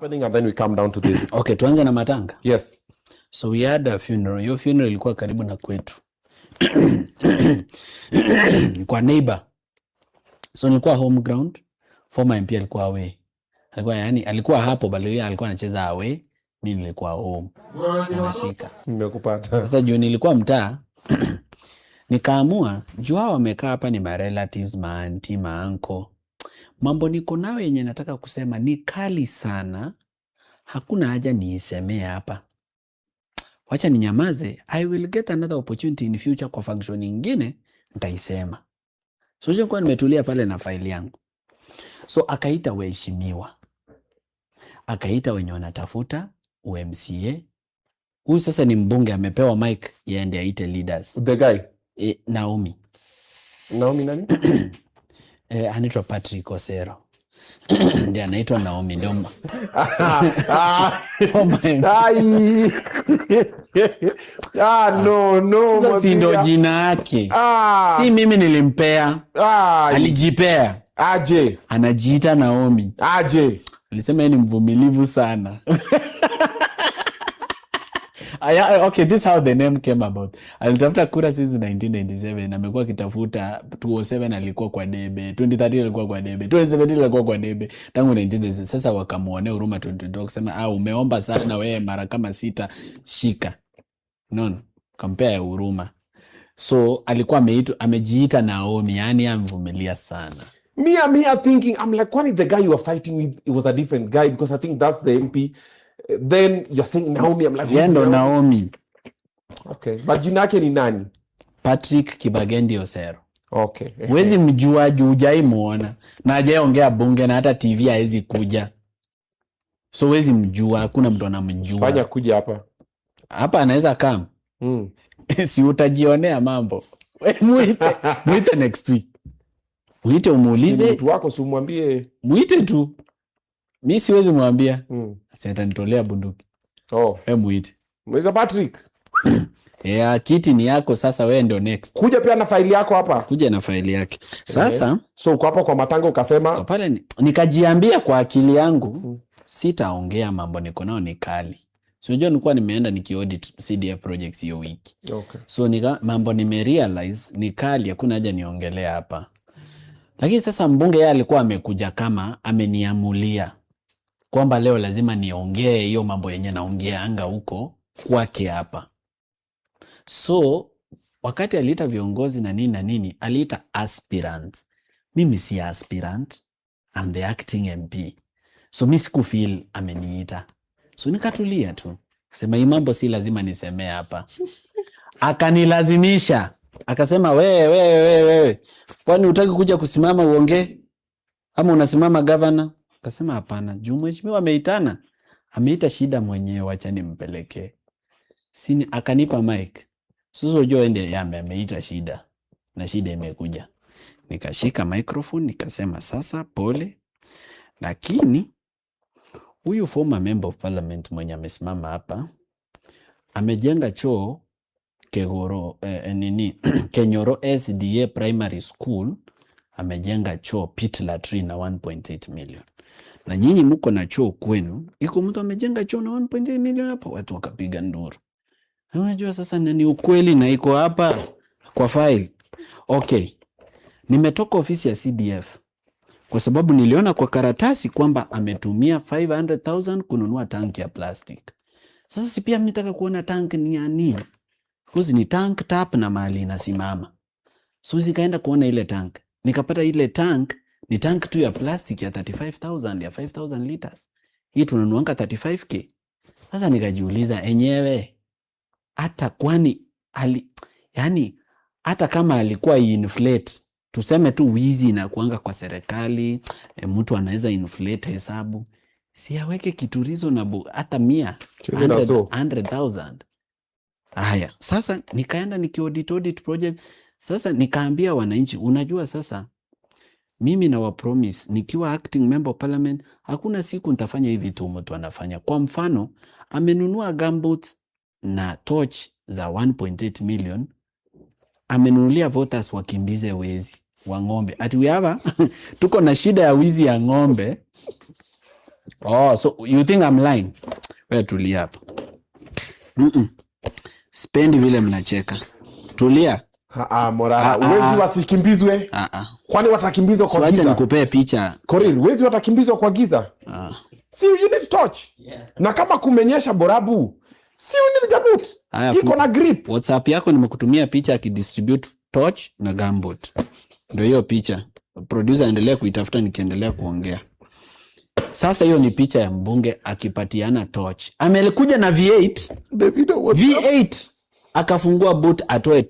Happening and then we come down to this. Okay, tuanze na matanga. Yes. So we had a funeral. Hiyo funeral ilikuwa karibu na kwetu, kwa neighbor. So nilikuwa home ground, former MP alikuwa away. Alikuwa, yani, alikuwa hapo but yeye alikuwa anacheza away, mi nilikuwa home. Anashika. Nimekupata. Sasa juu nilikuwa mtaa, nikaamua juu hao wamekaa hapa ni my relatives, maauntie, mauncle. Mambo niko nayo yenye nataka kusema ni kali sana, hakuna haja niisemee hapa. Wacha ninyamaze, I will get another opportunity in future kwa function nyingine nitaisema. So nilikuwa nimetulia pale na faili yangu. So akaita waheshimiwa, akaita wenye wanatafuta uMCA. Huyu sasa ni mbunge amepewa mic, yeye ndiye aite leaders. The guy. E, Naomi. Naomi nani? E, anaitwa Patrick Osero, ndiye anaitwa Naomi, ndio Ah, former MP. Ai. Ah, no, no. Sasa si ndo Mwathia. Jina yake? Ah. Si mimi nilimpea, Ai. Alijipea. Aje. Anajiita Naomi. Aje. Alisema yeye ni mvumilivu sana. Aya, okay, this is how the name came about. Alitafuta kura since 1997, amekuwa akitafuta. 2007 alikuwa kwa debe, 2013 alikuwa kwa debe, 2017 alikuwa kwa debe tangu 1997. Sasa wakamuonea huruma 2022 kusema, "Ah, umeomba sana wewe mara kama sita, shika." Unaona? Kampea ya huruma. So alikuwa ameitwa, amejiita Naomi, yani amevumilia sana. Me, I'm here thinking, I'm like, kwani the guy you were fighting with, it was a different guy, because I think that's the MP. Then you're saying Naomi, I'm like, Yeye who's ndo Naomi? Naomi. Okay. But jina yake ni nani? Patrick Kibagendi Osero. Okay. Huwezi mjua juu hujai muona na hajaiongea bunge na hata TV hawezi kuja, so huwezi mjua, hakuna mtu anamjua. Fanya kuja hapa. Hapa anaweza kam. Si utajionea mambo. We muite, muite next week, muite Si umuulize. mtu wako, si umwambie. Muite tu, mi siwezi mwambia, si atanitolea bunduki. Oh. We muite. Mr. Patrick, Yeah, kiti ni yako sasa, wewe ndio next. Kuja pia na faili yako hapa. Kuja na faili yake sasa. So uko hapa kwa matanga ukasema Kwa pale nikajiambia kwa akili yangu, sitaongea, mambo niko nao ni kali. So unajua nilikuwa nimeenda nikiaudit CDF projects hiyo wiki. So mambo nimerealize ni kali, hakuna haja niongelea hapa. Lakini sasa mbunge yeye alikuwa amekuja kama ameniamulia kwamba leo lazima niongee hiyo mambo yenye naongeanga huko kwake hapa. So wakati aliita viongozi na nini na nini, aliita aspirants. Mimi si aspirant, I'm the acting MP. So mi sikufeel ameniita, so nikatulia tu, sema hii mambo si lazima nisemee hapa. Akanilazimisha, akasema, "Wewe, wewe, wewe, wewe, kwani hutaki kuja kusimama uongee ama unasimama gavana?" Akasema hapana, juu mheshimiwa ameitana, ameita shida mwenyewe, wacha nimpelekee. Sini akanipa mic. Sasa unajua wewe ndiye ameita shida na shida imekuja. Nikashika microphone nikasema, "Sasa pole, lakini huyu former member of parliament mwenye amesimama hapa amejenga choo Kegoro, nini, Kenyoro SDA Primary School, amejenga choo, pit latrine, na 1.8 million, na nyinyi mko na choo kwenu, iko mtu amejenga choo na 1.8 million hapa?" Watu wakapiga nduru. Unajua sasa ni ukweli na iko hapa kwa file. Okay, nimetoka ofisi ya CDF kwa sababu niliona kwa karatasi kwamba ametumia 500,000 kununua tanki ya plastic. Sasa si pia mimi kuona tank ni ya nini? Because ni tank, tap na mahali inasimama. So nikaenda kuona ile tank. Nikapata ile tank ni tank tu ya plastic ya 35,000 ya 5000 liters. Hii tunanuanga 35K. Sasa nikajiuliza, enyewe hata kwani yani hata kama alikuwa inflate, tuseme tu wizi inakuanga kwa serikali, mtu anaweza inflate hesabu, si aweke kitu reasonable, hata 100, Cheze na so. 100,000. Haya, sasa nikaenda nikiaudit audit project. Sasa nikaambia wananchi, unajua sasa mimi na promise nikiwa acting member of parliament, hakuna siku nitafanya hivi tu mtu anafanya. Kwa mfano, amenunua gumboots na torch za 1.8 million, amenunulia voters wakimbize wezi wa ng'ombe. Ati we have tuko na shida ya wizi ya ng'ombe. Oh, so you think I'm lying? Wewe tulia hapa. Sipendi vile mnacheka. Tulia. Ah, ah, Morara, Ah, ah, wezi ah. wasikimbizwe. Ah, ah. Kwani watakimbizwa So kwa acha giza? nikupee picha. Korir, wezi watakimbizwa kwa giza? Ah. Si you need torch. Na kama kumenyesha, borabu, si you need gumboot? Haya, Iko na grip. WhatsApp yako nimekutumia picha akidistribute torch na gumboot. Ndio hiyo picha. Producer, endelea kuitafuta nikiendelea kuongea. Sasa hiyo ni picha ya mbunge akipatiana torch. Amekuja na V8, Davido, what's up? V8, akafungua boot atoe.